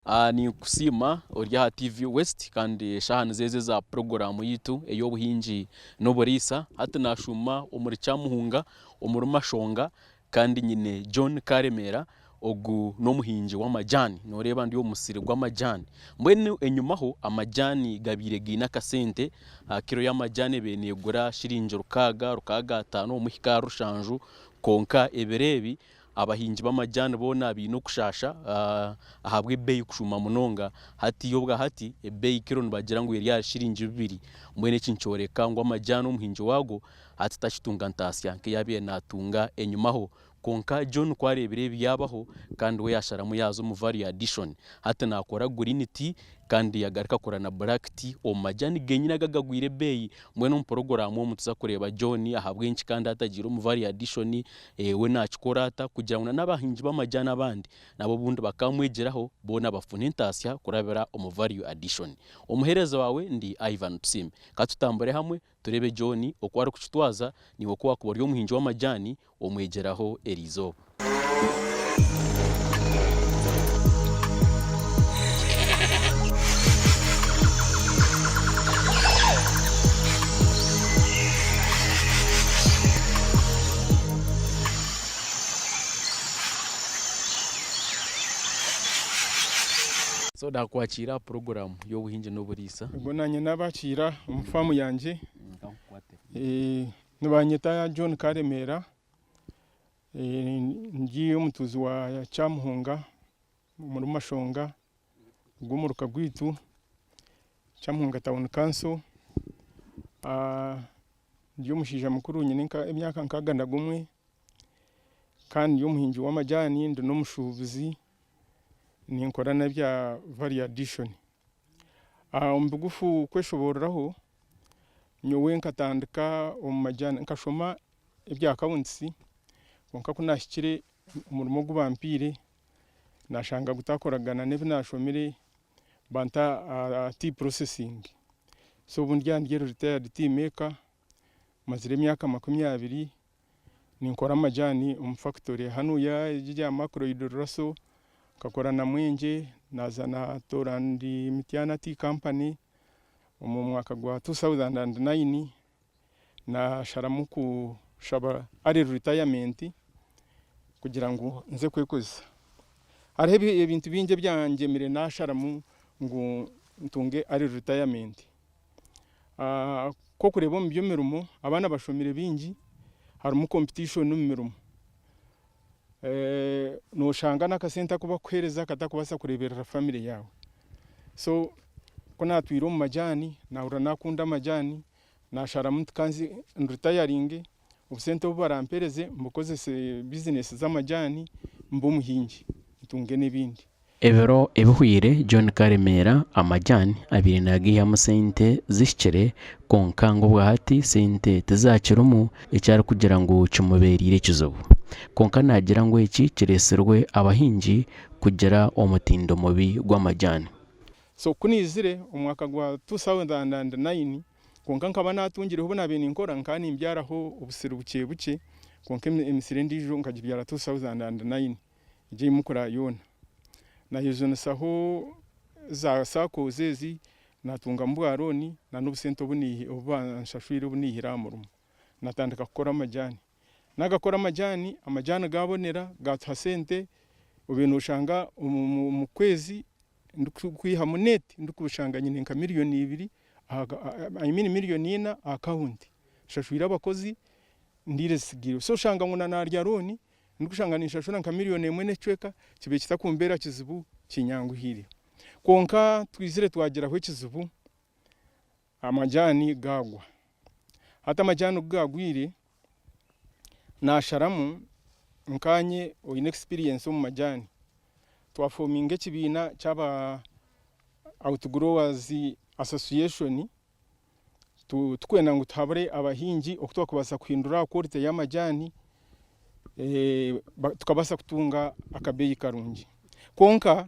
Ninkusiima ori aha TV West kandi eshaaha nizo ezi eza puroguraamu yaitu ey'obuhingi n'oburiisa. Hati naashuuma omuri Kyamuhunga omuri Mashonga kandi nyine John Karemera ogu n'omuhingi w'amajaani. Nooreeba ndi omu musiri gw'amajaani. Mbwenu enyimaho amajaani gabaire gaine akasente, kiro y'amajaani ebaire neegura shiringi rukaaga, rukaaga ataano, obumwe ehika ahari rushanju kwonka ebiro ebi Abahingi b'amajaani boona baine okushaasha ahabw'ebeeyi kushuuma munonga. Hati obwahati ebeeyi kiro nibagira ngu eri ahari shiringi bibiri. Mbwenu eki nikyoreka ngu amajaani omuhingi waago hati takitunga ntaasya nk'ei yaabaire naatunga enyimaho. Kwonka John ku areebire ebi byabaho kandi we yaasharamu yaaza omu value addition. Hati naakora green tea kandi yagaruka akora na black tea omu majani genyini ago agagwire ebeeyi. Mbwenu omu puroguraamu omu nituza kureeba John ahabw'enki kandi atagiire omu value addition, we naakikora ata kugira ngu na n'abahingi b'amajani abandi nabo obundi bakaamwegyeraho boona bafune entaasya kurabira omu value addition. Omuheereza waawe ndi Ivan Tusiime. Ka tutambure hamwe tureebe John oku arikukitwaza naiwe ku waakuba ori omuhingi w'amajani omwegyeraho eriizooba. So naakwakiira aha puroguraamu y'obuhingi n'oburiisa. Obwo naanye naabakiira omu faamu yangye. Nibanyeta John Karemera, ndi omutuuzi wa Kyamuhunga omuri Mashonga ogw'omuruka gwaitu, Kyamuhunga Town Council. Ndi omushaija mukuru nyine emyaka nkaaga na gumwe kandi ndi omuhingi w'amajaani ndi n'omushuubuzi ninkora n'ebya value addition. Omu bugufu kweshoboororaho, nyowe nkatandika omu majani, nkashoma ebya accounts kwonka ku naahikire omurimo ogu bampaire naashanga gutakoragana n'ebi naashomire banta aha tea processing. So obu ndi aha ndi retired tea maker, mazire emyaka 20 ninkora amajani omu factory hanuya egi eya Macroid Ruraso, nkakora na Mwengye, naaza natoora ndi Mityana Tea Company omu mwaka gwa 2009 nasharamu kushaba early retirement kugira ngu nze kwekozesa. Hariho ebintu bingi ebyangyemire nasharamu ngu ntunge early retirement. Nk'okureeba omu by'emirimo abaana bashomire baingi harimu competition omu mirimo. Noshanga n'akasente aku barikukuheereza katakubaasa kureeberera family yaawe. So ku naatwire omu majaani naahurira naakunda amajaani naasharamu nti ka nze nritayaringe obusente obu barampeereze mbukozese bizinesi z'amajaani mbe omuhingi ntunge n'ebindi. Ebiro ebihweire, John Karemera Amajan abaire nagaihamu sente zihikire kwonka ngu obwahati sente tizakirimu eki arikugira ngu kimubereire ekizibu. Kwonka nagira ngu eki kiretsirwe abahingi kugira omutindo mubi gw'amajani. So ku naizire omu mwaka gwa 2009 kwonka nkaba natungireho obu nabaire ninkora nkaba nimbyaraho obusiri bukye bukye kwonka emisiri endiijo nkagibyara 2009. Egyo ei mukura yoona. Naayejunisaho za SACCOs ezi, naatungamu bwa looni na n'obusente obu obu banshashwire obu naihire aha murimo. Naatandika kukora amajaani. Naagakora amajaani, amajaani gaabonera, gaatuha sente, obaire nooshanga omu kwezi ndikwihamu neeti ndikushanga nyine nka miriyoni ibiri, I mean miriyoni ina aha akawunti. Nshashwire abakozi, ndiire ezitsigaireho. So oshanga ngu na naarya looni Ndikushanga ninshashura nka miriyoni emwe n'ekicweka kibaire kitakumbeera kizibu kinyanguhiire. Kwonka twizire twagiraho ekizibu amajaani gaagwa. Hati amajaani ku gaagwire, naasharamu nkaanye oine experience omu majaani, twafominga ekibiina ky'aba outgrowers association Turikwenda ngu tuhabure abahingi oku twakubaasa kuhindura aha quality y'amajaani tukabaasa kutunga akabeeyi karungi. Kwonka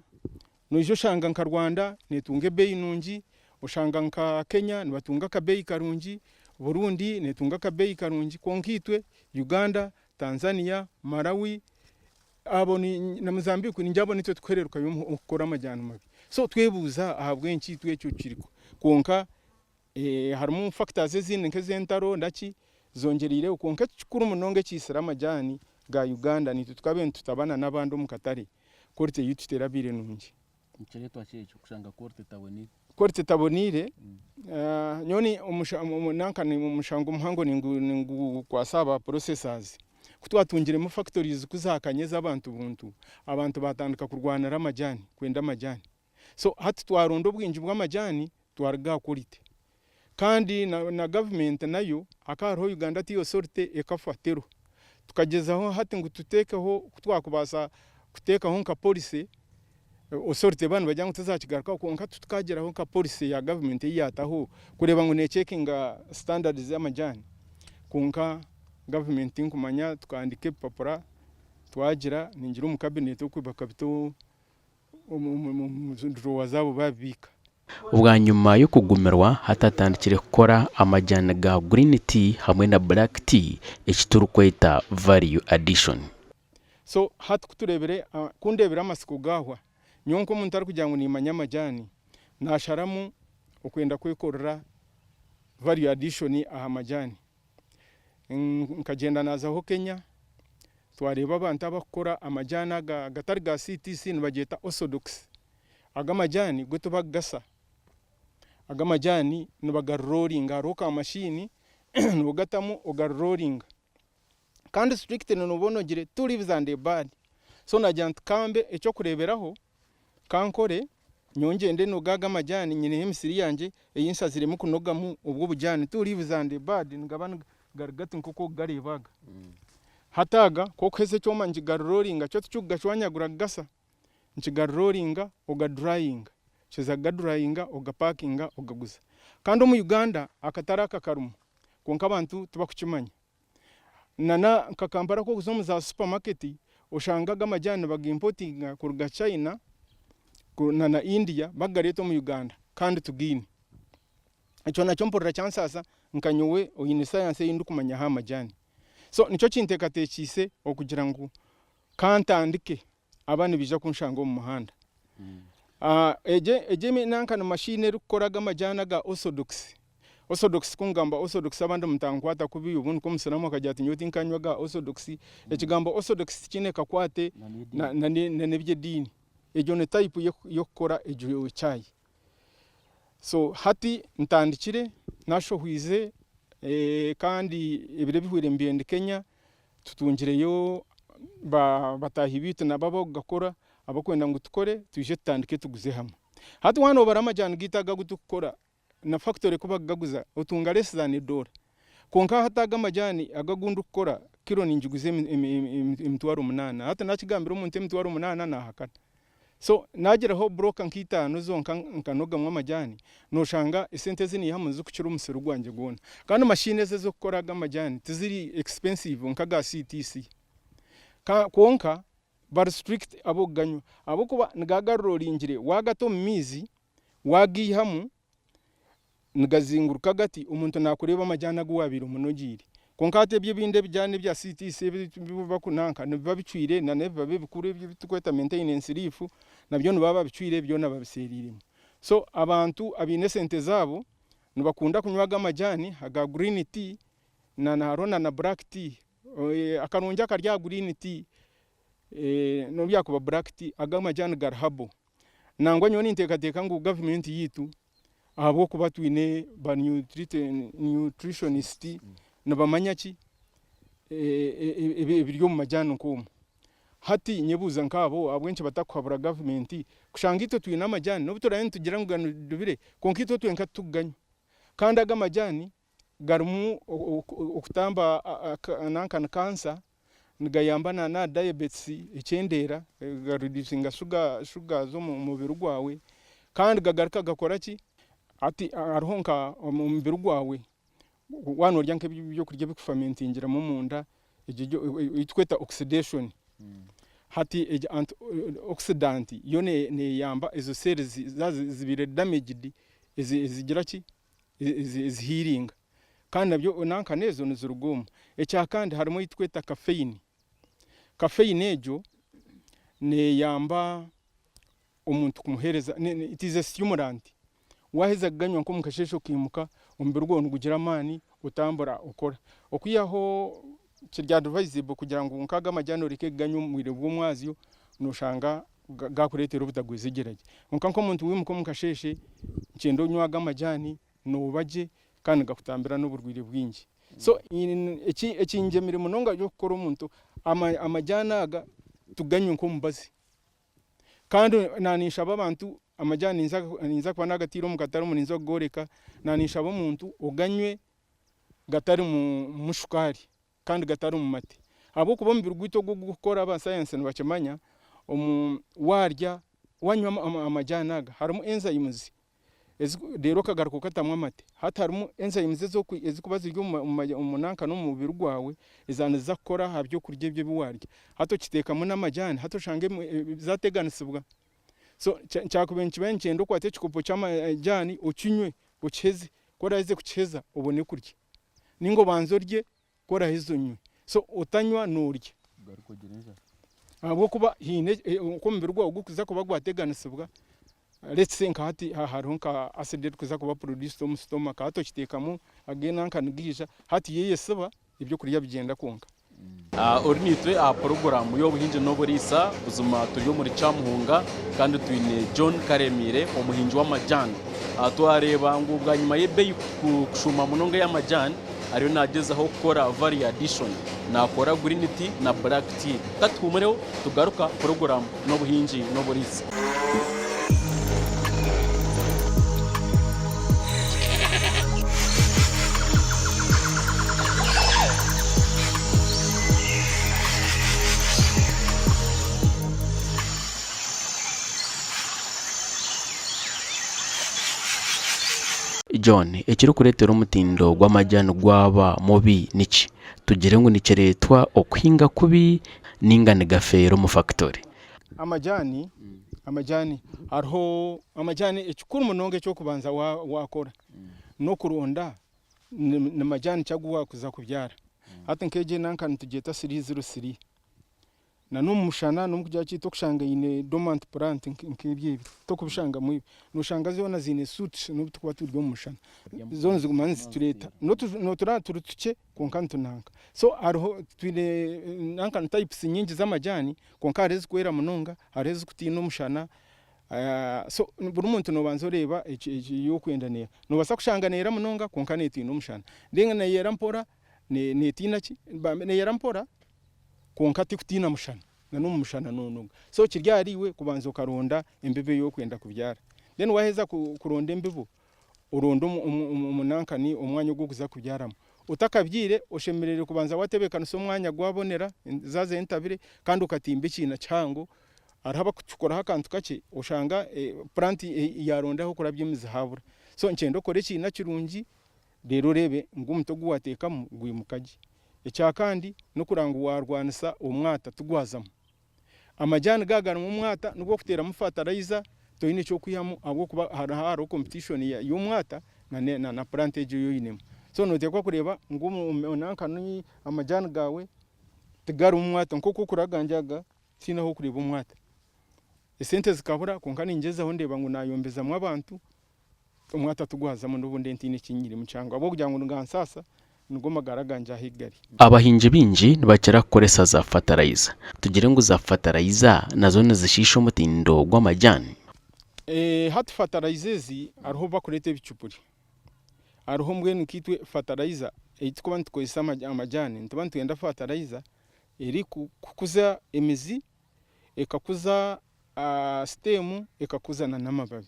noija oshanga nka Rwanda neetunga ebeeyi nungi, oshanga nka Kenya nibatunga akabeeyi karungi, Burundi neetunga akabeeyi karungi kwonka itwe Uganda, Tanzania, Malawi. Abo ni na Mozambique ningira abo nitwe tukuhererukayo omu kukora amajani mabi. So twebuuza ahabw'enki itwe ekyo kiriko. Kwonka harimu factors ezindi nk'ez'entaro naki zongyereireho kwonka ekikuru munonga ekiitsire amajani ga Uganda nitwe tukabaire nitutabana n'abandi omu katare quality yaitu terabaire nungi. Nikireetwa ki ekyo kushanga quality etaboneire? Quality etaboneire, nyowe nanka omushango muhango ningukwasa aha ba processors. Ku twatungiremu factories ku zaakanya ez'abantu buntu, abantu baatandika kurwanira amajani, kwenda amajani. So hati twaronda obwingi bw'amajani twaruga aha quality. Kandi na government nayo hakaba hariho Uganda Tea Authority ekafa teriho. Tukagyezaho hati ngu tuteekeho oku twakubaasa kuteekaho nka policy, authority baaba nibagira ngu tezakigarukaho kwonka titukagyeraho nka policy ya government ei yaataho kureeba ngu neecekinga standards z'amajani. Kwonka government tinkumanya tukahandiika ebipapura twagira ningira omu cabinet okwe bakabita omu drawer zaabo baabibiika. Bwanyima y'okugumirwa, hati atandikire kukora amajani ga green tea hamwe na black tea eki turikweta value addition. So hati kuturebire kundebire amatsiko gahwa, nyowe nk'omuntu arikugira ngu nimanya amajani, nasharamu okwenda kwekorera value addition aha majani. Nkagyenda nazaho Kenya, twareeba abantu abakukora amajani aga agatari ga CTC nibagyeta orthodox. Ago amajani go tibakugasa, ago amajani nibagarollinga hariho ka machine nogatamu ogarollinga. Kandi strictly nooba onogire two leaves and a bud. So nagira nti kambe eky'okureeberaho, kankore nyowe ngyende noge ago amajani nyineho emisiri yangye ei nshaziremu kunogamu obwo obujani two leaves and a bud nigaba gari gati nk'oku orikugareeba aga. Hati aga ku orikuheza ekyoma nikigarollinga kyo tikikugacwanyagura kugasa, nikigarollinga ogadryinga, okiheza kugadryinga ogapakinga ogaguza. Kandi omu Uganda akatare aka karimu kwonka abantu tibakukimanya. Na na nka Kampala ku orikuza omu za supermarket oshanga ago amajani nibaga importinga kuruga China na na India bakugareeta omu Uganda kandi tugaine. Ekyo nakyo mpurira kyansaasa nka nyowe oine science ei ndikumanya aha majani. So nikyo kinteekateekiise okugira ngu kantandike aba nibaija kunshanga omu muhanda. Egyo nanka ni machine erikukora aga amajani aga orthodox. Orthodox kungamba orthodox abandi mutankwata kubi obundi nk'omusiraamu akagira ati nyowe tinkanywa aga orthodox. Ekigambo orthodox tikiine kakwate na n'eby'ediini. Egyo ni type y'okukora egyo chai. So hati ntandikire nashohwize kandi ebiro ebihweire mbiire ndi Kenya Tutungireyo bataahi baitu nabo ab'okugakora abarikwenda ngu tukore twije tutandike tuguze hamwe. Hati waaba noobara amajaani gaitu aga agu turikukora na fakitori ku barikugaguza otunga less than edoola. Kwonka hati aga amajaani aga agu ndikukora kiro ningiguza emitwaro munaana. Hati naakigambira omuntu emitwaro munaana naahakana. So naagiraho buroka nk'itaano zonka nkanogamu amajaani, nooshanga esente ezi naihamu nizikukira omusiri gwangye gwona. Kandi mashini ezi ez'okukora aga amajaani tiziri expensive nk'aga CTC. Kwonka bari strict ab'okuganywa ahabw'okuba nigaba garoringire waagata omu maizi waagaihamu, Nigazinguruka gati, omuntu naakureeba amajani agu waabaire omunogiire. Kwonka hati ebyo ebindi ebijani ebya CTC ebi bakunanka nibiba bicwire na n'ebibabi ebikuru ebi ebiturikweta maintenance leaf nabyo nibaba babicwire byona babiseeriiremu. So abantu abaine esente zaabo nibakunda kunywa ago amajani aga green tea na hariho na na black tea. Akarungi akari aha green tea n'obu yaakuba black tea ago amajani gari herbal. Nangwa nyowe ninteekateeka ngu gavumenti yaitu ahabw'okuba twine ba nutritionist nibamanya ki ebiri omu majani nk'omu. Hati nyebuuza nkaabo ahabw'enki batakuhabura gavumenti kushanga itwe twine amajani n'obu turaabe nitugira ngu ganubire kwonka itwe twenka titukuganywa. Kandi ago amajani garimu okutamba nanka ni cancer Nigayamba na n'aha diabetes, ekyendeera, ga reducinga sugar sugar z'omu mubiri gwawe kandi gagaruka gakora ki, hati hariho nka omu mubiri gwawe waaba noorya nk'ebyokurya ebikufermentingiramu omunda egyo ei turikweta oxidation, hati egyo anti oxidant yo neeyamba ezo cells zaaba zibaire damaged ezigira ki, ezihiiringa kandi nabyo nanka n'ezo niziruga omu. Ekyakandi harimu ei turikweta caffeine. Caffeine egyo Neeyamba omuntu kumuheereza, it is a stimulant. Waaheza kuganywa nk'omu kasheeshe okaimuka, omubiri gwawe nigugira amaani otambura okora. Okwihaho kiri advisable kugira ngu nk'ago amajaani oreke kuganywa omu bwire bw'omwazyo, nooshanga gaakureetera obutagwejegyera gye. Kwonka nk'omuntu waimuka omu kasheeshe, nikyenda onywe ago amajaani nooba gye kandi nigakutambira n'oburwaire bwingi. So ekingyemire munonga eky'okukora omuntu, amajaani aga tuganywe nk'omubazi. Kandi naninshaba abantu amajaani ninza kuba nagataire omu katare omu ninza kugoreka, naninshaba omuntu oganywe gatarimu shukaari kandi gatarimu mate ahabw'okuba omubiri gwaitu ogu ogurikukora aba sayansi nibakimanya warya wanywa amajaani aga harimu enzymes reero okagaruka okatamu amate, hati harimu enzymes ezirikuba ziri omu nanka n'omu mubiri gwawe ezaaba niziza kukora aha by'okurya ebyo ebi waarya. Hati okiteekamu n'amajaani hati oshange zaateganisibwa. So kyakubaire nikiba nikyenda okwate ekikopo ky'amajaani okinywe okiheze, ku oraaheze kukiheza obone kurya nainga obanze orye ku oraheza onywe. So otanywa norya. Ahabw'okuba haine oku omubiri gwawe gurikuza kuba gwateganisibwa, let's say nka hati hariho nka acid erikuza kuba produced omu stomach, hati okiteekamu again nigaija, hati yo eyesiba ebyokurya bigyenda kwonka. Ori naitwe aha puroguraamu y'obuhingi n'oburiisa, buzima turi omuri Kyamuhunga kandi twine John Karemiire omuhingi w'amajaani. Twareeba ngu bwanyima y'ebeeyi kushuuma munonga ey'amajaani, ariyo naagyezaho kukora value addition, naakora green tea na black tea. Ka tuhumureho tugaruka puroguraamu n'obuhingi n'oburiisa. John, Ekirikureetera omutindo gw'amajaani gwaba mubi niki? Tugire ngu nikireetwa okuhinga kubi nainga nigafeera omu fakitori? Amajaani, amajaani hariho amajaani ekikuru munonga eky'okubanza waakora n'okuronda ni majaani ki agu waakuza kubyara. Hati nk'egi enanka nitugyeta 303. Na n'omu mushana n'omu kugira ki tokushanga eine dormant plant nk'ebyo ebi tokubishangamu ebi. Noshanga zoona ziine suits n'obu turikuba turi omu mushana. Zoona ziguma nizitureeta. Noturaba turi tukye kwonka nitunanka. So hariho twine nanka types nyingi z'amajaani kwonka hariho ezirikwera munonga, hariho ezirikutiina omushana. So buri muntu nobanza oreeba eki orikwenda neeha. Nobaasa kushanga neeyera munonga kwonka neetiina omushana. Then neeyera mpora neetiina ki? Neeyera mpora kwonka tikutiina mushana na n'omu mushana noonoga. So kiri ahariiwe kubanza okaronda embibo ei orikwenda kubyara. Then waaheza kuronda embibo, oronde omunankani omwanya ogu orikuza kubyaramu. Otakabyaire oshemereire kubanza waatebeekanisa omwanya gwabonera zaaza entabire kandi okatimba ekiina kihango. Hariho abarikukikoraho akantu kakye oshanga plant yaaronda ah'okurabya emizi haabura. So nikyenda okore ekiina kirungi reero oreebe ngu omuti ogu waateekamu gwimuka gye. Ekyakandi n'okureba ngu waarwanisa omwata tigwazamu. Amajaani gaaba garimu omwata nobu orikuteeramu fatarayiza toine eki orikwihamu ahabw'okuba haba hariho competition y'omwata na plant egyo ei oinemu. So nooteekwa kureeba ngu nanka amajaani gaawe tigarimu mwata nk'oku orikureeba agangye aga tihaine ahu orikureeba omwata. Esente zikabura kwonka ningyezaho ndeeba ngu naayombezamu abantu Omwata tigwazamu n'obundi ntaine eki nyirimu kyangu ahabw'okugira ngu nigansaasa nigo magara gangye ahu gari. Abahingi baingi nibakira kukoresa za fatarayiza. Tugire ngu za fatarayiza nazo nizishiisha omutindo gw'amajaani? Hati fatarayiza ezi hariho obu barikureeta ebicupuri. Hariho mbwenu nkaitwe fatarayiza ei turikuba nitukozesa amajaani nituba nitwenda fatarayiza erikukuza emizi, ekakuza siteemu ekakuza n'amababi.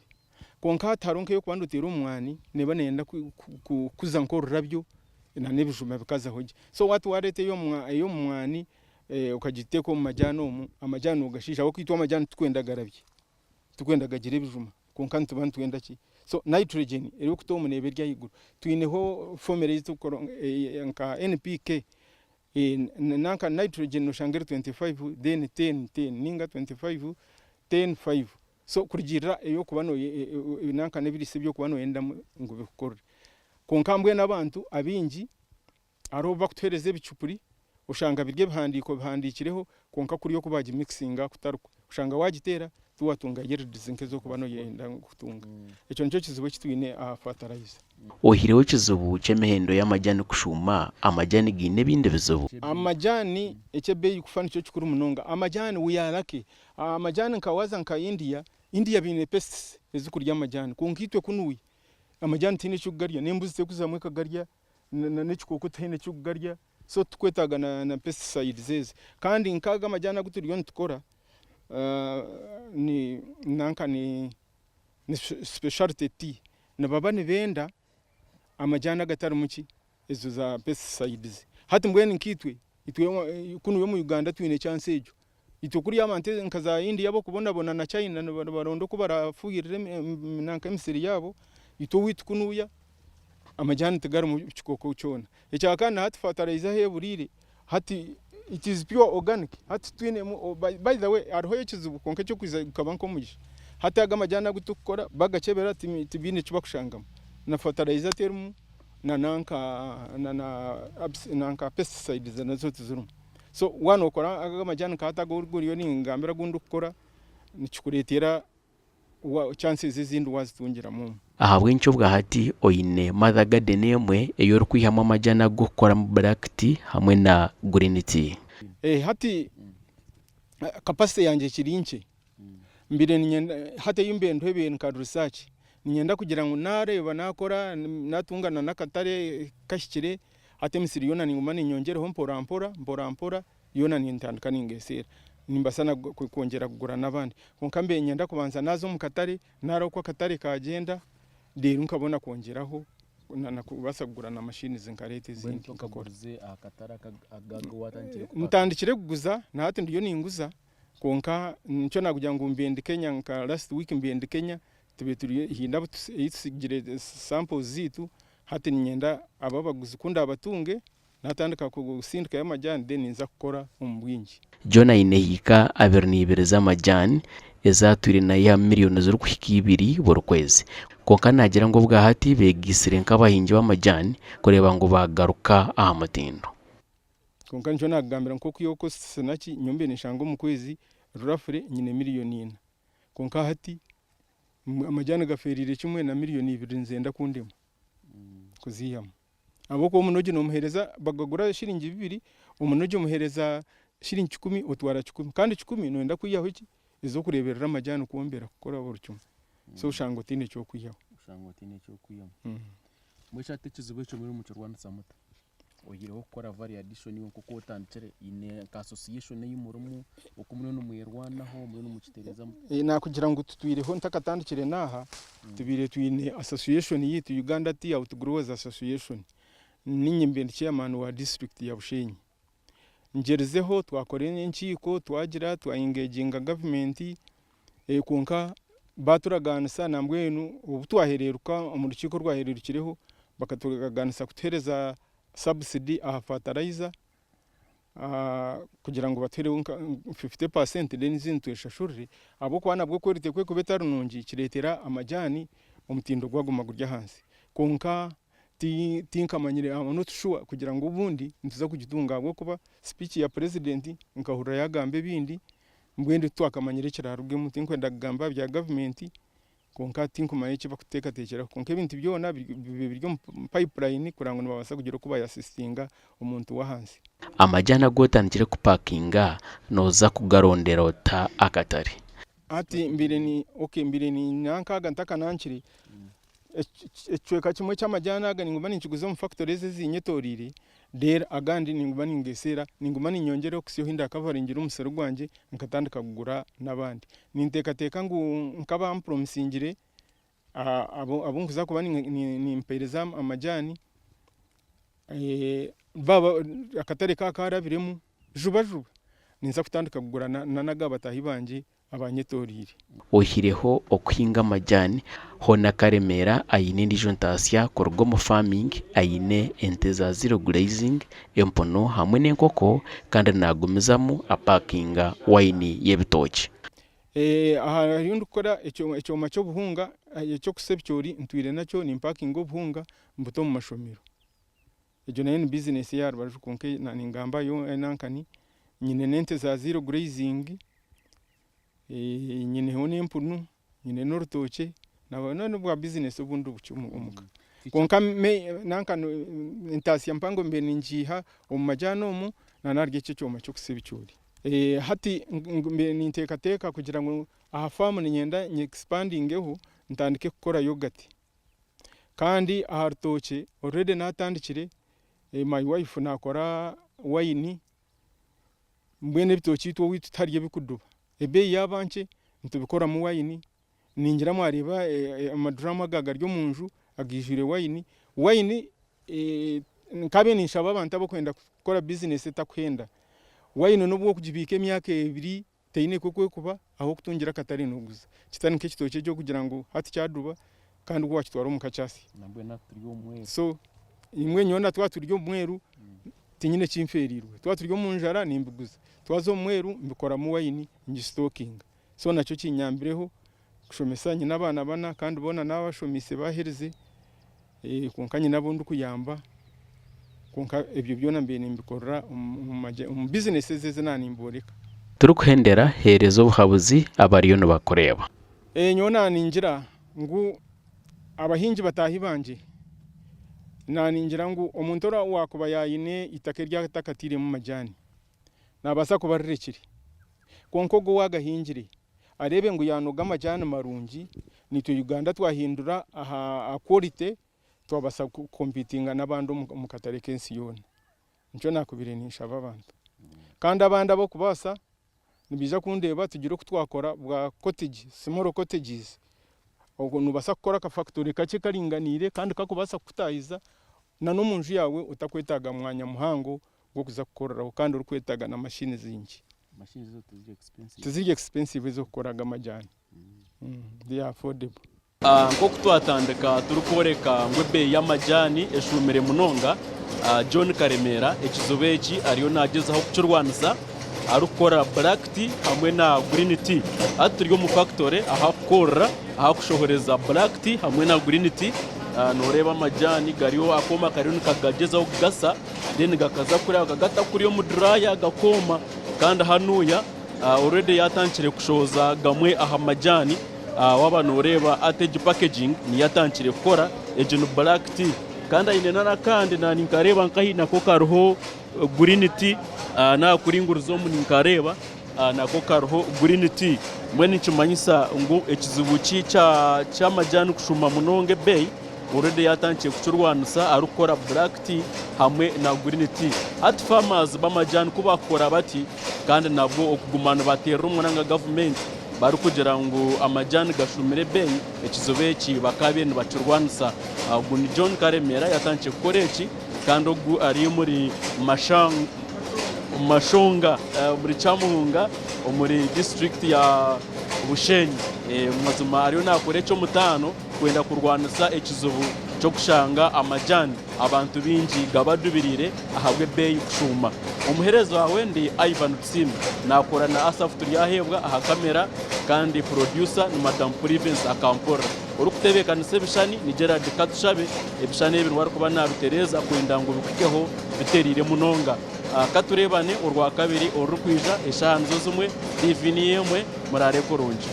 Kwonka hati hariho nk'ey'okuba nooteera omu mwani neeba neeyenda kukuza nk'orurabyo n'ebijuma bikazaho gye. So hati waareeta ey'omu mwani okagiteeka omu majaani omu, amajaani noogashiisha ahabw'okuba itwe amajaani titurikwenda garabye, titurikwenda gagire ebijuma kwonka nituba nitwenda ki? So nitrogen erikuta omu neeba eri ahaiguru. Twineho formula ei turikukora nka NPK Nanka nitrogen noshanga eri 25 then 10 10 ninga 25 10 5 so kurugirira eyokuba nanka nebiriisa ebyokuba noyenda ngu bikukorere. Kwonka mbwenu abantu abaingi hariho obu bakutuhereza ebicupuri. Oshanga biri ebihandiiko bihandiikireho kwonka kuriya oku baagimikisinga kutarikwo. Oshanga waagiteera tiwatunga yields nk'ezi orikuba nooyenda kutunga. Ekyo nikyo kizibu eki twine aha fertilizer. Oihireho ekizibu ky'emihendo y'amajani kushuuma, amajani gaine ebindi bizibu. Amajani eky'ebeeyi kufa nikyo kikuru munonga. Amajani we are lucky. Amajani nka waaza nka India, India baine pests ezikurya amajani kwonka itwe kunuya amajani tihaine ekirikugarya n'embuzi terikuzamu ekagarya n'ekikooko tihaine ekirikugarya so titukwetaaga na pesticides ezi. Kandi nk'ago amajani agu turiyo nitukora ni nanka ni speciality tea nibaba nibenda amajani agatarimu ki ezo za pesticides. Hati mbwenu nkaitwe itwe kunu omu Uganda twine chance egyo Itwe kuriya abantu nka za India abokubonabona na China nibaronda oku barafuhirire nanka emisiri yaabo, itwe owaitu kunuya amajani tigarimu kikooko kyona. Ekyakana hati fertilizer ahu eburiire hati it is pure organic hati titwinemu by the way hariho ekizibu kwonka ekyokwiza gukaba nk'omugisha, hati ago amajani agu turikukora bagakyebera tibiine eki bakushangamu na fertilizer terimu na nanka na pesticides nazo tizirimu. So waaba nookora ago amajani nka hati agu oriyo ningambira agu ndikukora nikikureetera chances ezindi waazitungiramu omwo. Ahabw'enki obwahati oine mother garden emwe ei orikwihamu amajani ag'okukoramu black tea hamwe na green tea? Hati capacity yangye ekiri nkye, mbaire niinyenda hati ei mbaire ndiho ebaire nka research, niinyenda kugira ngu naareeba naakora naatunga n'akatare kahikire, Hati emisiri yoona ninguma ninyongyereho mpora mpora, mpora mpora, yoona nintandika ningeseera. Nimbaasa na kwongyera kugura n'abandi. Kwonka mbaire niinyenda kubanza naaza omu katare, nareeba oku akatare kaagyenda, reero nkabona kwongyeraho na kubaasa kugura na machines nkareeta ezindi nkakora. Ntandikire kuguza, na hati ndiyo ninguza, kwonka nikyo naakugira ngu mbaire ndi Kenya nka last week mbaire ndi Kenya, tubaire turi haine abu tusigire samples zaitu, Hati niinyenda abo abaguzi ku ndaabatunge, naatandika kusindikayo amajani then ninza kukora omu bwingi. John aine hiika 22 z'amajani ezi atwire naihamu miriyoni zirikuhika ibiri buri kwezi. Kwonka naagira ngu obwahati beegaitsire nk'abahingi b'amajani kureeba ngu baagaruka aha mutindo. Kwonka nikyo naakugambira nk'oku iwe costs naki, nyowe mbaire ninshanga omu kwezi roughly nyine miriyoni ina. Kwonka hati Amajani gafeereire kimwe na miriyoni ibiri nizenda kundema kuziihamu ahabw'okuba omunogi nomuheereza bagagura shiringi bibiri, omunogi omuheereza shiringi kikumi otwara kikumi kandi kikumi noyenda kwihaho ki? Ez'okureeberera amajani kwombera kukora buri kimwe so oshanga otaine eky'okwihaho. Oshanga otaine eky'okwihamu. Mbwenu shi hati ekizibu ekyo muriyo nimukirwanisa muta? Oihireho kukora value addition iwe nk'oku otandikire, haine nka association ei murimu oku muriyo nimwerwanaho muriyo nimukitereeza muta? Naakugira ngu tutwireho ntakatandikire n'aha, tubaire twine association yaitu Uganda Tea Outgrowers Association. Niinye mbaire ndi chairman wa district ya Bushenyi. Ngyerizeho twakora enkiiko twagira twa engaginga gavumenti kwonka baaturagaanisa nambwenu obu twahereeruka omu rukiiko orwahereerukireho bakaturaganisa kutuheereza subsidy aha fertilizer kugira ngu batuhereho nka 50% then ezindi tweshashurire ahabw'okuba nabwo quality ku erikuba etari nungi kireetera amajaani omutindo gwaguma guri ahansi. Kwonka tinkamanyire I'm not sure kugira ngu obundi nituza kugitunga ahabw'okuba speech ya president nkahurira yagamba ebindi mbwenu titwakamanyire ekirarugemu tinkwenda kugamba aha bya government kwonka tinkumanya eki bakuteekateekyeraho kwonka ebintu byona biri omu pipeline kureba ngu nibabaasa kugira oku bayasisitinga omuntu w'ahansi. Amajani agu otandikire kupakinga nooza kugarondera ota akatare? Hati mbaire ni okay mbaire ninanka aga ntakanankire Ekicweka kimwe ky'amajaani aga ninguma ninkiguza omu fakitori ezi ezinyetoreire, reero agandi ninguma ningeseera, ninguma ninyongyera okuhitsya obu ndakavaringire omusiri gwangye nkatandika kugura n'abandi. Ninteekateeka ngu nk'abampuromisingire abu nkuza kuba nimpeereza amajaani, baaba akatare ka karabiremu juba juba ninza kutandika kugura n'aga bataahi bangye abanyetoreire. Oihireho okuhinga amajani, hoona Karemera aine endiijo ntaasya kuruga omu farming, aine ente za zero grazing, empunu hamwe n'enkoko kandi naagumizamu apakinga wayini y'ebitookye. Aha ahu ndikukora ekyoma ky'obuhunga eky'okusa ebicoori ntwire nakyo nimpakinga obuhunga mbuta omu mashomero. Egyo nayo ni bizinesi ey'aha rubaju kwonka ningamba yo enankani. Nyine n'ente za zero grazing, nyineho n'empunu, nyine n'orutookye n'obwa bizinesi obundi bukye omuka. Kwonka nankani entaasya mpango mbaire ningiiha omu majaani omu na n'ahari eki ekyoma ky'okusa ebicoori. Hati mbaire ninteekateeka kugira ngu aha faamu niinyenda nyekisipandingeho ntandike kukora yogati. Kandi aha rutookye already naatandikire, my wife naakora wine, mbwenu ebitookye itwe owaitu tiharya ebikuduba, ebeeyi yaaba nkye nitubikoramu wine, ningira mwareeba amaduraamu aga gari omu nju agaijwire wine, wine nkabaire ninshaba abantu abarikwenda kukora bizinesi etakuhenda, wine nobu orikugibiika emyaka ebiri Teine ku ekwekuba ah'okutungira akatare noguza. Kitari nk'ekitookye eky'okugira ngu hati kyaduba kandi ku wakitwara omuka kyasya. So imwe nyowe na twaba turi omu mweru tinyine eki nfeereirwe. Twaba turi omu njara nimbiguza. Twaza omu mweru mbikoramu wayini ngisitokinga. So nakyo kinyambireho kushomesa nyine abaana bana kandi boona naabashomiise baaherize kwonka nyine abu ndikuyamba kwonka ebyo byona mbaire nimbikorera omu bizinesi ezi ezi naaba nimboreka. Turikuhendera, heereza obuhabuzi abariyo nibakureeba. Nyowe naaba ningira ngu abahingi bataahi bangye, naaba ningira ngu omuntu owaakuba yaayine eitaka eri atakatairemu majaani, naabaasa kuba arirekire. Kwonka ogwo owaagahingire areebe ngu yaanoga amajaani marungi, naitwe Uganda twahindura aha quality twabaasa ku competinga n'abandi omu katare k'ensi yoona. Nikyo naakubaire ninshaba abantu. Kandi abandi abarikubaasa nibaija kundeeba tugire oku twakora bwa cottage, small cottages, obwo noobaasa kukora aka factory kakye karinganiire kandi karikubaasa kukutaahiza na n'omu nju yaawe otakwetaaga mwanya muhango gw'okuza kukoreraho kandi orikwetaaga na machine zingi. Tiziri expensive ez'okukora aga amajaani. They are affordable. Nk'oku twatandika turikworeka ngu ebeeyi y'amajaani eshuumire munonga, John Karemera ekizibu eki ariyo nagyezaho kukirwanisa arikukora black tea hamwe na green tea. Hati turi omu fakitore ahu arikukorera ahakushohoreza black tea hamwe na green tea. Noreeba amajaani gariyo akooma kariyo nikagagyezaho kugasa then gakaza kuriya bakagata kuriya omu dryer gakooma kandi hanuya already yatandikire kushohoza gamwe aha majaani. Waaba nooreeba hati egi packaging niyo atandikire kukora, egi ni black tea kandi aine n'akandi ninkareeba nkahi nako kariho green tea naakuringuriza omu ninkareeba nako kariho green tea. Mbwenu nikimanyisa ngu ekizibu ky'amajaani kushuuma munonga ebeeyi already yaatandikire kukirwanisa arikukora black tea hamwe na green tea. Hati farmers b'amajaani ku baakukora bati kandi nabwo okuguma nibateerera omuranga gavumenti barikugira ngu amajaani gashuumire ebeeyi, ekizibu eki bakaabaire nibakirwanisa. Ogu ni John Karemera yaatandikire kukora eki kandi ogu ari omuri Mashonga omuri Kyamuhunga omuri disiturikiti ya Bushenyi. Mazima ariyo naakora eky'omutaano kwenda kurwanisa ekizibu ky'okushanga amajaani abantu baingi gabadubiriire ahabw'ebeeyi kushuuma. Omuheereza waawe ndi Ivan Tusiime, naakora na Asaph Turyaheebwa aha kamera kandi purodyusa ni Madam Privence Akamporera. Orikutebeekanisa ebishushani ni Gerald Katushabe, ebishushani ebi niwe arikuba naabitereeza kwenda ngu bikuhikeho bitereire munonga. Katureebane Orwakabiri orurikwija eshaaha nizo zimwe, tiivi niyo emwe, muraare kurungi.